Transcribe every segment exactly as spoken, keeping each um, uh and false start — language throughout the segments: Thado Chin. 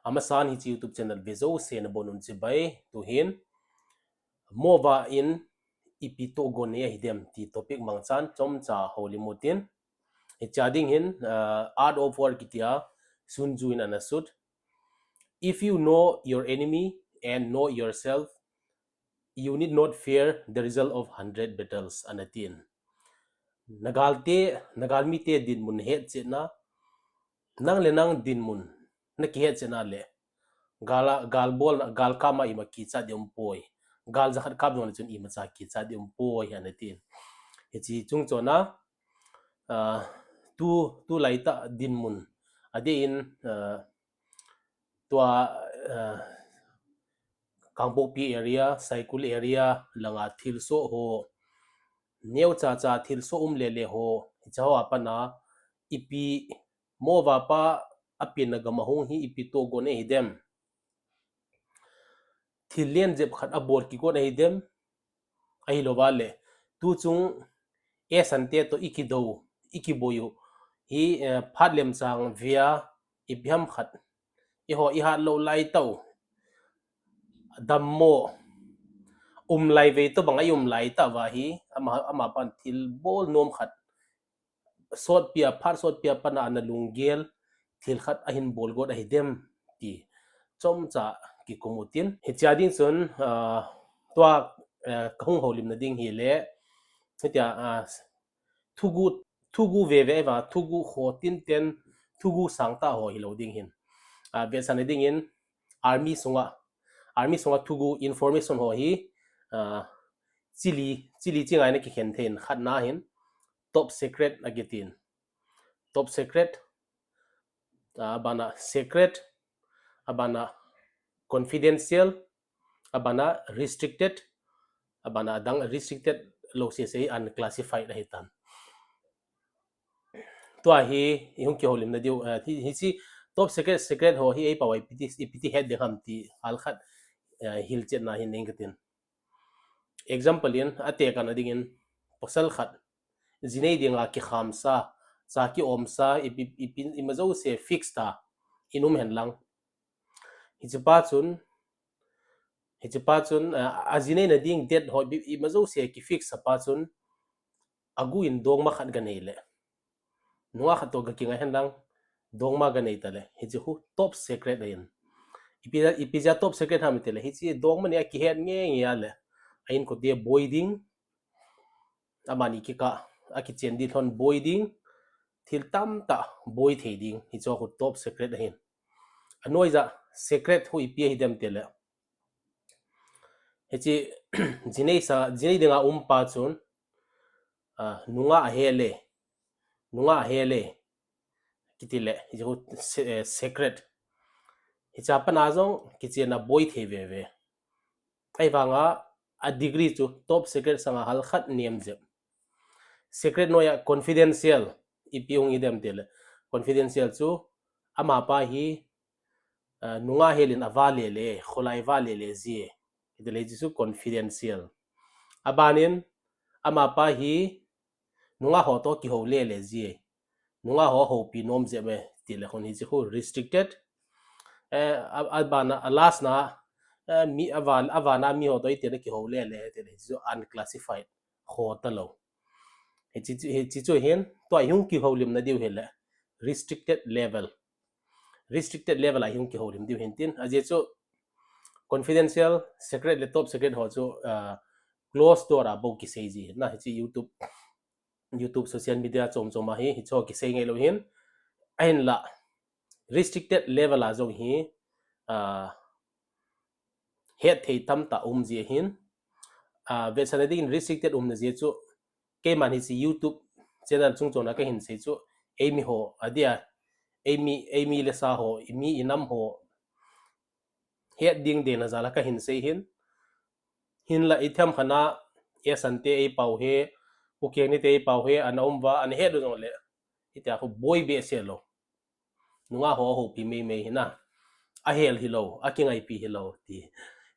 Amasan hiche YouTube channel ve jouse nabonun chibai, tuhin Mova in ipi tohgon nei ahidem ti topic mangchan chomcha houlim utin. Hichea ding hin, uh, Art of War kitia Sun Tzu in ana sut. If you know your enemy and know yourself, you need not fear the result of hundred battles, ana tin. Nagalte, nagalmite dinmun hetchetna, nang le nang dinmun nakihetchetna le, gal, gal bolna, gal kama ima kichat ding umpoi. Gal jakhat kap jongle chun imacha kichat ding umpoi, ana tin. Hiche chung chona, uh, tu, tu laitah dinmun adeh in, uh, tua, uh, Kangpokpi area, Saikul area langa thilsoh ho, neocha cha thilsoh um lele ho, hiche ho apatna ipi, Mova pa apenna gam ahung hi ipi tohgon nei ahidem. Thil len jep khat abol kigon ahidem. Ahilouva le, tuchung Esante toh ikidou, ikiboi u hi, eh, phat lemchang vea, ipi ham khat, eiho ihat lou laitah u, dammo, um lai vei tobang a i um laitah uva hi, ama, amapan thil bol nom khat, sotpia, phat sotpia patna ana lunggel thil khat ahin bol got ahidem ti chomcha kikum utin. Hichea ding chun, ah, tua, eh, kahung houlimna ding hile, hitia, ah, thugu, thugu veve eva, thugu ho tinten, thugu sangtah ho hilou ding hin, ah, vetsahna dingin army sunga, army sunga thugu information ho hi, ah, chili, chili chi ngaina kikhen thei in, khatna hin top secret akitin. Top secret, ah, abana secret, abana confidential, abana restricted, abana adang restricted lou sese hi unclassified ahitan. Tua hi ihung kihoulimna diu, eh, hi, hiche top secret, secret ho hi eipao a ipiti, ipiti het ding ham ti halkhat, eh, hilchetna hin nei katin. Example in, atekahna dingin, pasal khat jinei dinga kikhamsa, cha kiomsa, ipi, ipi, ima jouse fix tah in um henlang. Hichepa chun, hichepa chun, ah, ajineina ding date ho, ipi, ima jouse kifix apa chun, agu in dongma khat ganei le, nungah khat toh gakingai henlang, dongma ganei tale, hiche khu top secret ahin. Ipi, ipi jeh a top secret ham itile, hiche dongma ni akihet nge nge a le, a inkote boi ding, amani kikah, akichen ding lhon boi ding, thil tamtah boi thei ding, hiche khu top secret ahin. Anoija secret khu ipi ahidem tile, hiche jineisa, jinei dinga umpa chun, ah, nungah ahele, nungah ahele, kitile, hiche khu se-, eh, secret. Hichea patna jong kichenna boi thei veve. Ahivanga a degree chu top secret sanga halkhat nem jep. Secret noiya confidential, ipi hung hidem tile, confidential chu amapa hi, ah, nungah helin ava lele, kholai va lele jie, hitile hiche chu confidential. Abanin, amapa hi nungah ho toh kihou lele jie, nungah ho houpi nom jep e, tile khun hiche khu restricted. Eh, a, abana, a last na, eh, mi, ava, avana mi ho toh itile kihou lele, tile hiche chu unclassified, kho talou. Hiche, hiche chu hin, tua ihung kihoulimna diu hile, restricted level. Restricted level a ihung kihoulim diu hin tin. Ajeh chu confidential, secret le top secret ho chu, ah, closed door a bou kisei ji. Na hiche YouTube, YouTube social media chom chom a hi, hiche ho kisei ngailou hin. Ahinla, restricted level a jong hi, ah, hetthei tamtah um ji ahin. Ah, vetsahna dingin restricted umna jeh chu, keiman hiche YouTube channel chung chona kahin sei chu, eimi ho, adia, eimi, eimi le sa ho, imi inam ho, het ding deina jal a kahin sei hin. Hinla ithemkhat na, Esante eipao he, Pu Kengni te eipao he, ana um uva, ana het u jongle, hitia khu boi behseh lou. Nungah ho ahoupi meimei hina. Ahel hilou, akingaipi hilou, ti,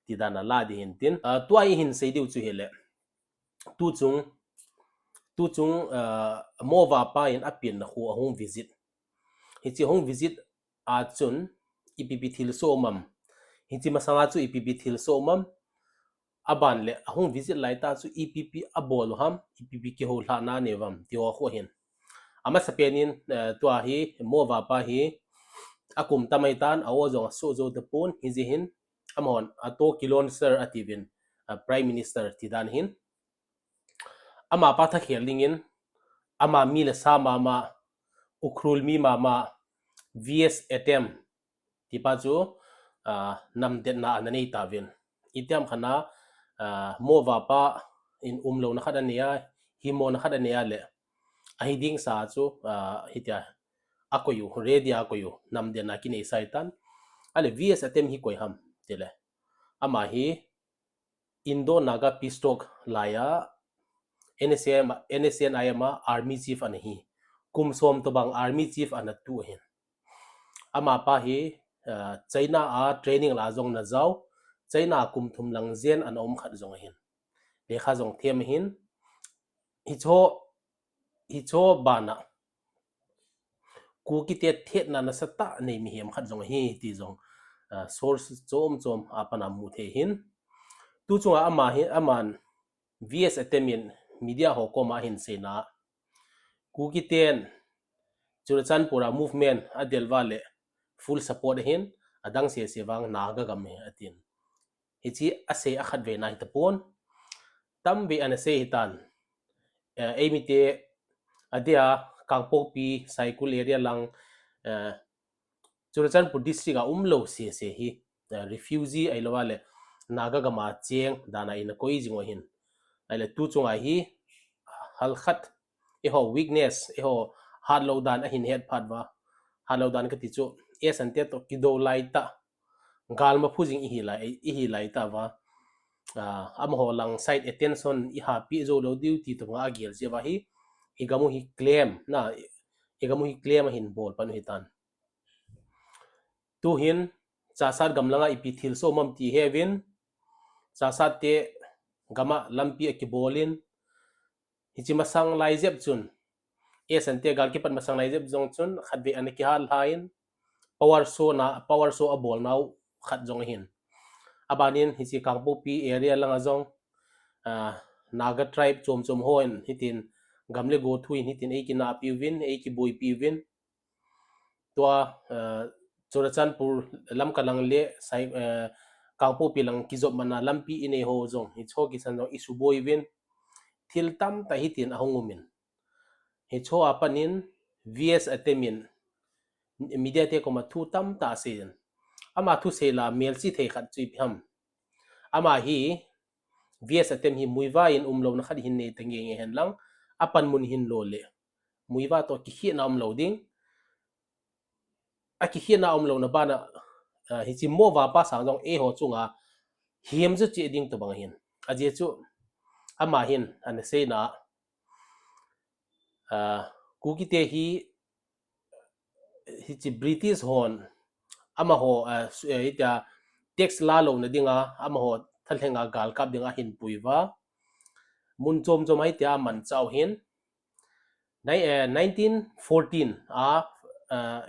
ti dan a la ding hin tin. Ah, tua ihin sei diu chu hile, tuchung, tuchung, ah, Mova pa in apenna khu ahung visit. Hiche hung visit a chun, ipi ipi thil soh um am. Hiche masanga chu ipi ipi thil soh um am. Aban le, ahung visit lai tah chu ipi ipi abol u ham, ipi ipi kihoulhahna anei u ham, ti ho khu ahin. Amasapen in, eh, tua hi, Mo vapa hi, akum tam ahitan, a-o jong asoh jou tapon, hijeh hin, amahon, Ato Kilonser atiuvin, eh, Prime Minister ti dan hin. Amapa thakhel dingin, ama mi le sa mama, Ukhrul mi mama, V S Atem, tipa chu, ah, namdetna ana nei tauvin. Itiham khat a, ah, Mo vapa in umlouna khat anei a, himona khat anei a le, ahi ding sa chu, ah, hitia, akoi u, ready a akoi u, namdetna kinei sa ahitan. Ahile V S Atem hi koi ham, tile. Ama hi, Indo-Naga Peace Talk laiya, N S C N, N S C N I M a Army Chief ana hi. Kum som tobang Army Chief ana tu ahin. Amapa hi, ah, China a training la jong ana jao, China a kum thum lang jen ana um khat jong ahin. Lekha jong them ahin. Hicho, hicho bana, Kukite thetna nasatah nei mihem khat jong ahi ti jong, ah, source chom chom a pat a mu thei ahin. Tu chunga ama hi, aman V S Atem in media ho koma ahin seina, Kukiten Churachandpur a movement adel uva le full support ahin, adang sese vang Naga gam ahi atin. Hiche asei akhat vei na hitapon. Tamvei ana sei hitan. Eh, eimite adia Kangpokpi, Saikul area lang, eh, Churachandpur district a umlou sese hi, eh, refugee ahilouva le Naga gam a cheng dan a ina koi jing u ahin. Ahile tu chunga hi halkhat, eiho weakness, eiho hatlou dan ahin het phat uva. Hatlou dan kati chu, S N T toh kidou lai tah, galma phu jing ihi lai, ihi lai tah uva. Ah, amaho lang side attention iha pi jou lou diu ti tobang a agel jeh uva hi, igam u hi claim, na, igam u hi claim ahin bol pan u hitan. Tuhin, Chassad gam langa ipi thil soh um am ti heuvin, Chassad te gam a lampi akibol in, hiche masang lai jep chun, S N T gal kipat masang lai jep jong chun, khatvei ana kihal lha in, power show na, power show abol nau khat jong ahin. Abanin, hiche Kangpokpi area langa jong, ah, Naga tribe chom chom hon, hitin gam le go thu in, hitin eikinahpi uvin, eikiboipi uvin. Tua, eh, Churachandpur lamka lang le, Sai-, eh, Kangpokpi lang kijop man a lampi inei ho jong, hicho kisan jong isuboi uvin. Thil tamtah hitin ahung um in. Hicho a pat in V S Atem in media te koma thu tamtah asei in. Ama thusei la melchih thei khat chu ipi ham. Ama hi V S Atem hi muivah in umlouna khat hin nei ta nge nge hen lang, apanmun hin lo le. Muivah toh kikhehna umlou ding. Akikhehna umlouna bana, ah, hiche Mo vapa sang jong eiho chunga hihem jo cheh ding tobang ahin. Ajeh chu ama hin ana seina, ah, Kukite hi, hiche British hon amaho, ah, su-, eh, hitia tax lalouna dinga amaho thalhenga galkap dinga ahin pui uva. Mun chom chom a hitia amanchah u hin. Nai-, eh, nineteen fourteen a, eh,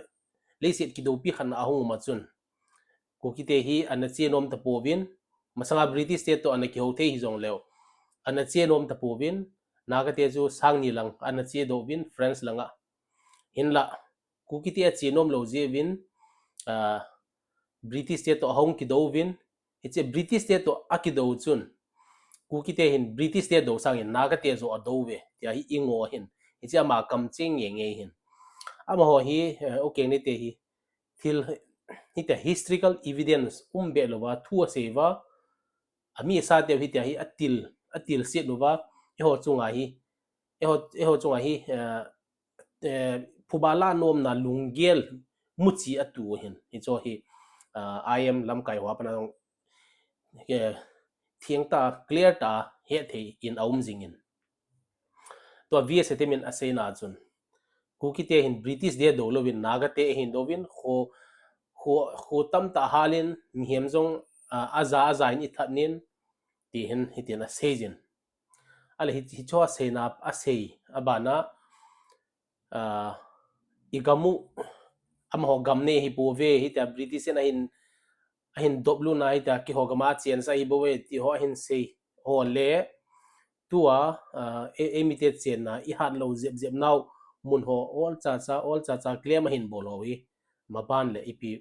leiset kidoupi khat na ahung um a chun, Kukite hi ana che nom tapouvin, masanga British te toh ana kihou thei hijongleu, ana che nom tapouvin, Naga te chu sang ni lang ana chedoh uvin France langa. Hinla, Kukite ache nom lou jeh uvin, ah, British te toh ahung kidou uvin, hiche British te toh akidou chun, Kukite hin British te dou sangin Naga te joh adou uve, tia hi ingo ahin. Hiche ama kamcheng nge nge ahin. Amaho hi, eh, U Keng Neite hi, thil, hitia historical evidence um be louva, thu asei uva, ami asateu hitia hi atil, atilset uva, eiho chunga hi, eiho, eiho chunga hi, eh, eh, phuba la nomna lunggel muchi atu ahin. Hicho hi, ah, I M lamkai ho a pat a jong, eh, thengtah, clear tah a hethei in aum jingin. Tua V S Atem in aseina chun, Kukite hin British te dou louvin, Naga te ahin douvin, kho, kho, kho tamtah halin, mihem jong, ah, aja, aja in ithat nin, ti hin, hitin aseijin. Ahile hi, hicho aseina, asei, abana, ah, igam u, amaho gam nei hi bou ve, hitia British in ahin, ahin dop luna hitia keiho gam a chensa hi bou ve, ti ho ahin sei ho le, tua, uh, e, eimite chenna, i hat lou jep jep nau, mun ho, ol cha cha, ol cha cha, claim ahin bol ho hi, maban le ipi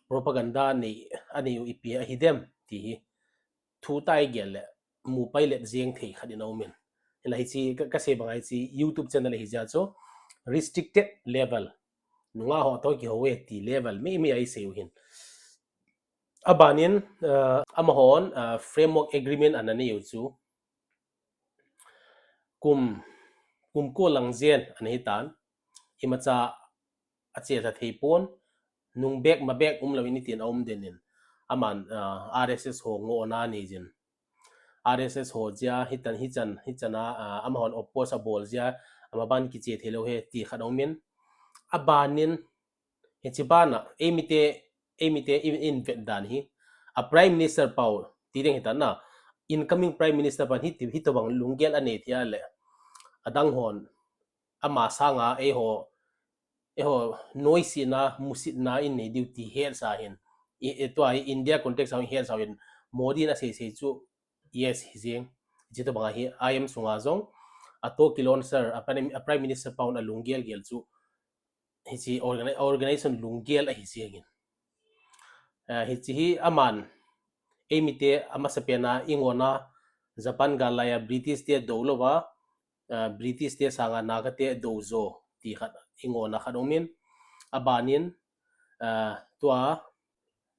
propaganda nei, anei u ipi ahi dem, ti hi. Thu tai gel le, mu pai le jeng thei khat in aumin. Hila hichi, ka, ka sei bang a hichi, YouTube channel hi jia chu, restricted level. Nunga ho to kihou e ti level, mi, mi ai sei u hin. Abanin, uh, amahon, uh, framework agreement ana nei u chu. Kum, kum ko lang jen ana hi tan. Imacha a che ta thei pon. Nung bek ma bek um lo in itin aum den in. Aman, uh, R S S ho ngo na ni jin. R S S ho jia, hitan, hichan, hichana, uh, amahon oppose abol jia, amaban kiche thei lo he ti khat aumin. Abanin, hichi bana, eimite, eimite in, in vet dan hi. A Prime Minister pau, ti ding hitan na. Incoming Prime Minister pan hiti, hitobang lunggel anei thia le. Adang hon, ama sanga, eiho, eiho, noisina, musitna in nei diu ti hel sa hin. I, i tua hi India context a hin hel sa hin. Modi na sei sei chu, yes, hi jing. Hichi tobang a hi, I M sunga jong, a to kilon sir, a Prime, a Prime Minister pau na lunggel gel chu. Hichi organi-, organization lunggel ahi jingin. Uh, hichi hi aman, eimite amasa pena ingona, Japan gal laiya British te do lova, uh, British te sanga Naga te do jo, ti khat ingona khat aumin, abanin, uh, tua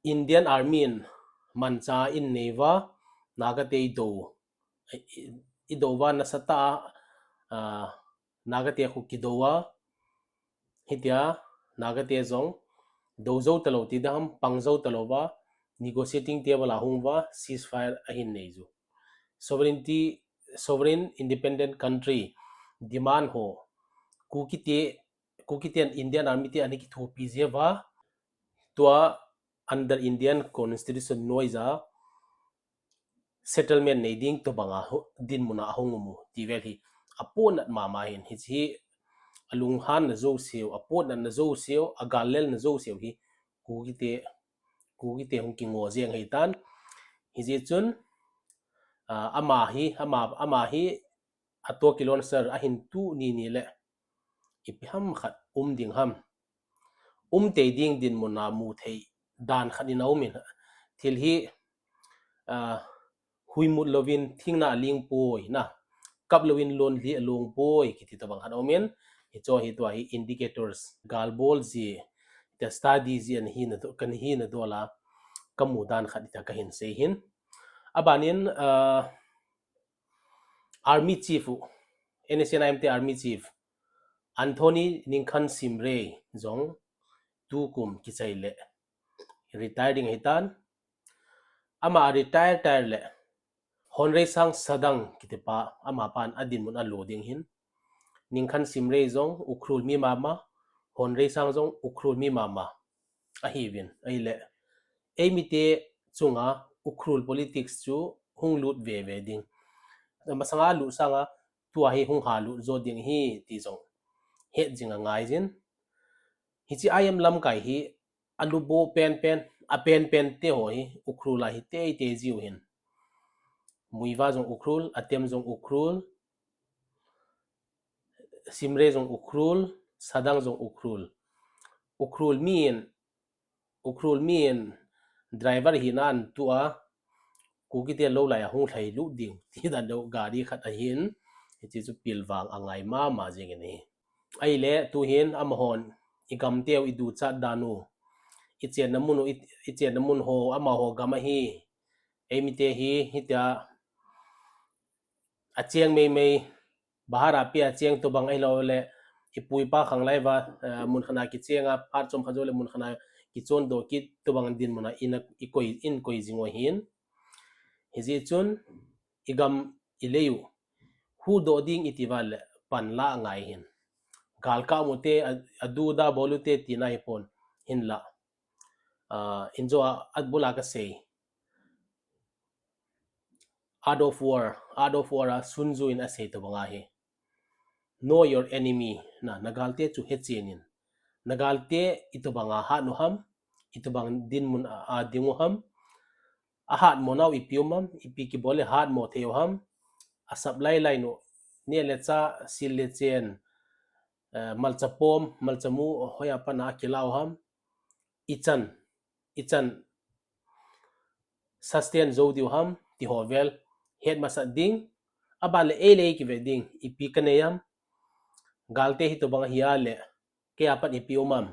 Indian Army in mancha in neiva, Naga te i do, i, i do va nasata, uh, Naga te khu kido a, hitia, Naga te jong, do jo talo ti dam, pang jo talo va, negotiating table a hung va, ceasefire ahin nei ju. Sovereignty, sovereign independent country, demand ho, Kuki te, Kuki ten Indian Army te ani kithopi jia va, tua under Indian Constitution noija, settlement nei ding tobanga dinmuna ahung umu, ti vel hi, aponat mama hin, hichi hi, alunghanna jo seo, aponatna jo seo, agallelna jo seo hi, Kuki te, Kuki te hung kingo jeng hei tan, hiji chun, uh, ama hi, ama, ama hi, a to kilon sir ahin tu ni ni le, ipi ham khat um ding ham. Um tei ding dinmuna mu thei dan khat in aumin. Thil hi, uh, huimut lovin thingna aling poi na. Kap lovin lonli along poi, kiti tobang khat aumin. Hicho hi tua hi indicators, galbol ji, the study ji an hi na do, kan hi na do la, kamu dan khat ita kahin sei hin. Abanin, uh, Army Chief u, N S C N I M te Army Chief, Anthony Ningkhan Simrei jong tukum kichai le retire ding ahitan. Ama retire tire le Honreisang Sadang kitipa ama pan adinmun alo ding hin. Ningkhan Simrei jong Ukhrul mi mama, Honreisang jong Ukhrul mi mama. Ahiuvin, ahile. Eimite chunga Ukhrul politics chu hung lut veve ding. Masanga lut sanga tua hi hung ha lut jo ding hi ti jong het jing angai jin. Hichi I M lamkai hi alubo penpen, apenpen te ho hi Ukhrul a hi teitei jiu hin. Muivah jong Ukhrul, Atem jong Ukhrul, Simrei jong Ukhrul, Sadang jong Ukhrul. Ukhrul mi in, Ukhrul mi in driver hina atua, Kuki te lou lai a hung lhai lut ding, ti dan deuh gari khat ahin, hichi chu pilvang angai mama jing in ahi. Ahile, tuhin amahon, igam teu iduchat dan u, ichenna mun u, i, ichenna mun ho, amaho gam ahi, eimite hi, hitia, acheng meimei, bahar a pia cheng tobang ahilou le, ipu ipa khanglai va, uh, mun khat a kicheng a, phat chom khat jou le mun khat a kichon doh kit tobang dinmun a in a, ikoi, in koi jing u ahin. Hiji chun, igam ilei u, huhdoh ding iti va le, panla angai hin. Galkah mu te, a, adu da bol u te tina hipon, hinla. Uh, injo a, abul a kasei. Art of War, Art of War a Sun Tzu in asei tobang ahi. Know your enemy, na, nagalte chu hechen in. Nagalte itobang a hat u ham, itobang dinmun a, a ding u ham, a hat mo nau ipi um am, ipi kibol le hat mo thei u ham, a supply line u, neh le chah, sil le chen, eh, malcha pom, malcha mu, hoiya pat a kila u ham, ichan, ichan, sustain jou diu ham, ti ho vel, het masat ding, aban le ei le ei kivet ding, ipi kanei am, galte hitobang ahi a le, keiya pat ipi um am,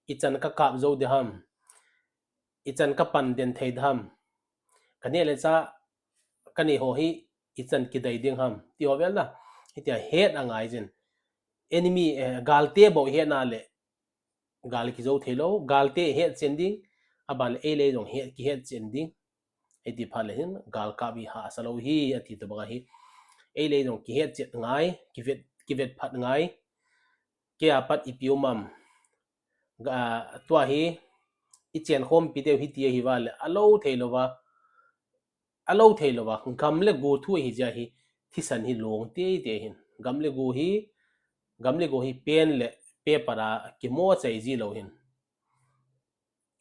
ichan kakap jou ding ham, ichan kapan den thei ding ham, kaneh le chah, kanei ho hi, ichan kidei ding ham, ti ho vel na, hitia het angai jin. Enemy, eh, galte bou het na le, gal kijou thei lou, galte het chen ding, aban le ei le ei jong het, kihet chen ding. Hiti phat le hin, gal kap hi hahsa lou hi, ati tobang ahi. Ei le ei jong kihet chen ngai, kivet, kivet phat ngai. Keiya pat ipi um am. Ga, tua hi, i chen khompi teu hiti ahi va le, alou thei louva, alou thei louva, gam le go thu ahi jeh hi, thisan hi long teitei hin. Gam le go hi, gam le go hi pen le paper a kimo chai ji lou hin.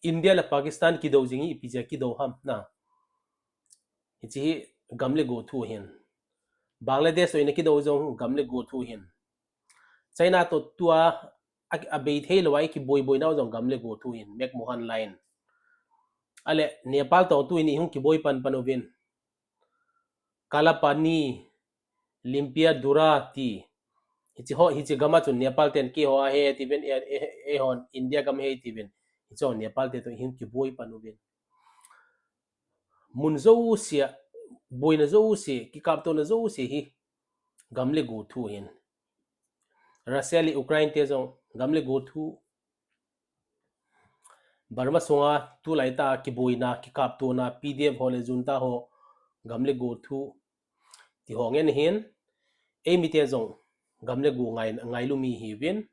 India le Pakistan kidou jing hi ipi jeh a kidou ham na. Hiche hi gam le go thu hin. Bangladesh toh ina kidou jong gam le go thu hin. China toh tua a, abei thei louva ikiboi boi nau jong gam le go thu hin. McMahon Line. Ale Nepal toh tu in ihung kiboi pan pan uvin. Kalapani, Limpia Dura ti. Hiche ho, hiche gam a chun Nepal ten keiho ahi tiuvin, e, e, eihon India gam ahi tiuvin. Hiche ho Nepal te toh ihung kiboi pan uvin. Mun jouse a, boina jouse, kikaptona jouse hi gam le go thu hin. Russia le Ukraine te jong gam le go thu. Burma sunga tulai tah a kiboina, kikaptona, P D F ho le junta ho gam le go thu. Ti ho ngen hin, eimite jong gam le go ngai, ngailu mi ihiuvin.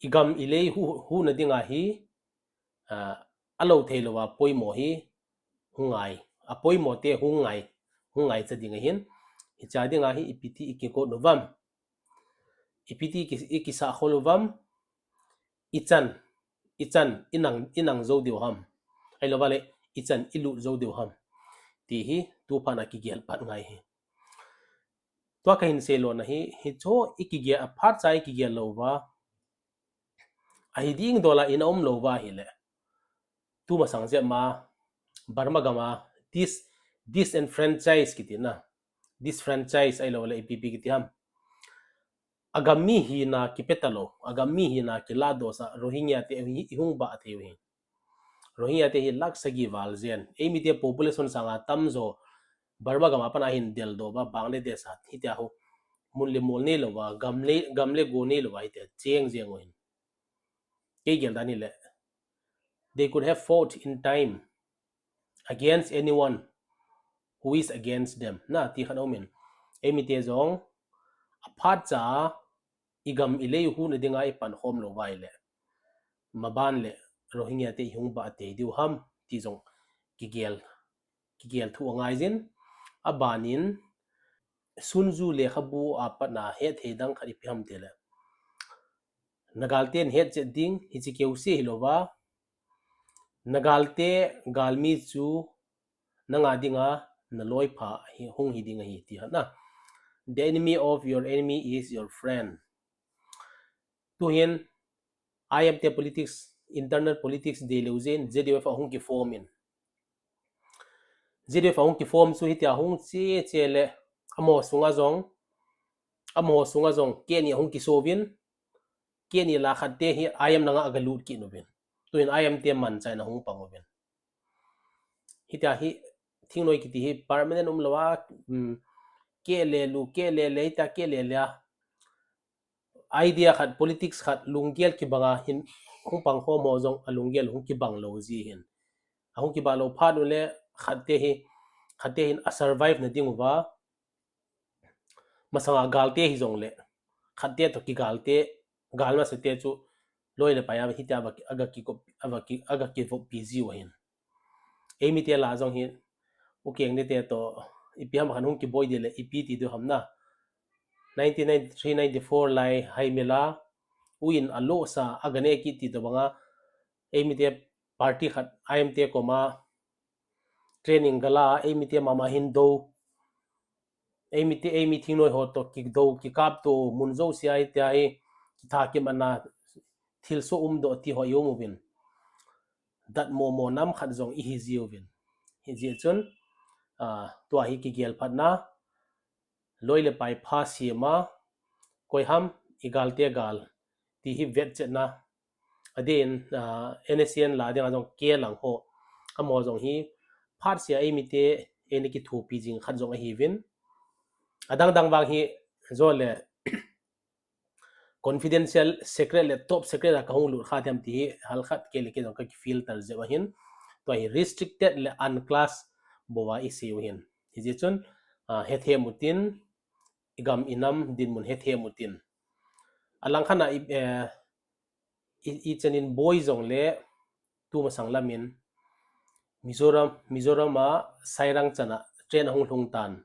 I gam i lei hu, huhna dinga hi, ah, alou thei louva poimo hi hung ngai. Apoimo te hung ngai, hung ngaicha ding ahin. Hiche dinga hi ipi ti ikigot uvam. Ipi ti iki, ikisah khol uvam. Ichan, ichan, inang, inang jou diu ham. Ahilouva le, ichan ilut jou diu ham. Ti hi, tu phat a kigel pat ngai hi. Tua kahin seilona hi, hiche ikigel, aphatcha ikigel louva. Ahi ding dola ina um louva ahile. Tumasang jep ma, Burma gam a, dis, disenfranchise kiti na. Disfranchise ahilou le ipi ipi kiti ham. Agam mi hina kipe talou, agam mi hina kiladoh sa, Rohingya te hi ihung bah thei u hi. Rohingya te hi lakh sagi val jen. Eimite population sanga tamjo, Burma gam a pat a hin deldoh uva, Bangladesh a, hitia ho, mun le mol neilouva, gam le, gam le go neilouva, hitia cheng jeng u hin. Kei gel dan hile. They could have fought in time against anyone who is against them. Na, ti khat aumin. Eimite jong, aphatcha, igam ilei huhna dinga ipan khom louva ahile. Maban le Rohingya te ihung bah tei diu ham, ti jong kigel, kigel thu angai jin. Abanin, Sun Tzu lekhabu a pat a hethei dang khat ipi ham tile. Nagalte nahet chet ding, hiche keuse hilouva. Nagalte galmi chu nanga dinga naloipha hi, hung hi ding ahi ti khat na. The enemy of your enemy is your friend. Tuhin, I M te politics, internal politics deilou jeh in, Z U F ahung kiform in. Z U F ahung kiform chu hitia hung che che le, amaho sunga jong, amaho sunga jong, keni ahung kiso uvin, keni lah a khat te hi I M langa agalut kit uvin. Tuhin I M te manchaina hung pang uvin. Hitia hi, thingnoi kiti hi permanent umlouva, um, kele lu, kele le, hitia kele le a. Idea khat, politics khat, lunggel kibanga hin, hung pang khom ho jong, alunggel hung kibang lou ji hin. Ahung kibang lou phat u le, khat te hi, khat te hin asurvive na ding uva. Masanga galte hijongle, khat te toh kigalte, gal masa te chu, loi le pai a hitia aga, aga kikop, aga ki, aga kivop pi ji u ahin. Eimite lah a jong hi, ukeng nete toh, ipi ham khat hung kiboi ding le, ipi ti diu ham na. Nineteen ninety-three ninety-four lai, haimela, uin alo sa, agane kiti tobanga, eimite party khat, I M te koma training gala, eimite mama hin do, eimite, eimi thingnoi ho to kido, kikap to, mun jousea hitia hi, kitha kimana, thilsoh umdoh ti ho i um uvin. Datmo mo nam khat jong ihi jiuvin. Hijeh chun, ah, tua hi kigel phatna, loi le pai pha sema, koiham, igalte gal, ti hi vetchetna, adin, ah, N S C N la dinga jong K lang ho, amaho jong hi, phat sea eimite, eina kithopi jing khat jong ahiuvin. Adang dang vang hi, jole, confidential secret le top secret a kahung lut kha them ti hi, halkhat kei le kei jong kaki filter jep ahin. Tua hi restricted le unclass bou a isei u hin. Hijeh chun, ah, hethem utin, igam inam dinmun hethem utin. Alangkhat a i, eh, i, ichanin boi jongle tumasang lamin Mizoram, Mizoram a Sairang chana train ahung lhung tan.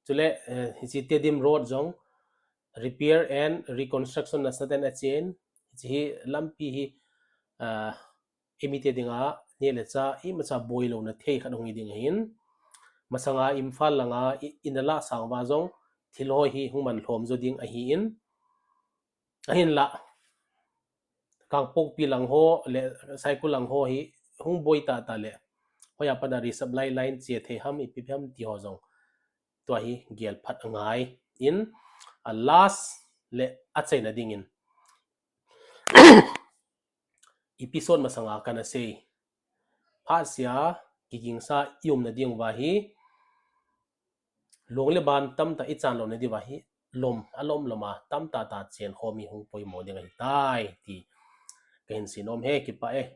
Chule, eh, hiche Tedim Road jong repair and reconstruction nasatah in achen, hiche hi lampi hi, ah, eimite dinga neh le chah imacha boilouna thei khat hung hi ding ahin. Masanga Imphal langa i, in la sang uva jong thil ho hi hung man lhom jo ding ahin. Ahinla, Kangpokpi lang ho le Saikul lang ho hi hung boi tahtah le, hoiya pat a resupply line che thei ham, ipi ham ti ho jong tua hi gel phat angaiyin, a last le achaina dingin episode masanga kana sei, phat sea kigingsa i umna diuva hi, long le ban tamtah ichan louna diuva hi, lom, alom loma tamtah tah chen khom hi hung poimo ding ahitai ti kahin sei nom e, kipah e.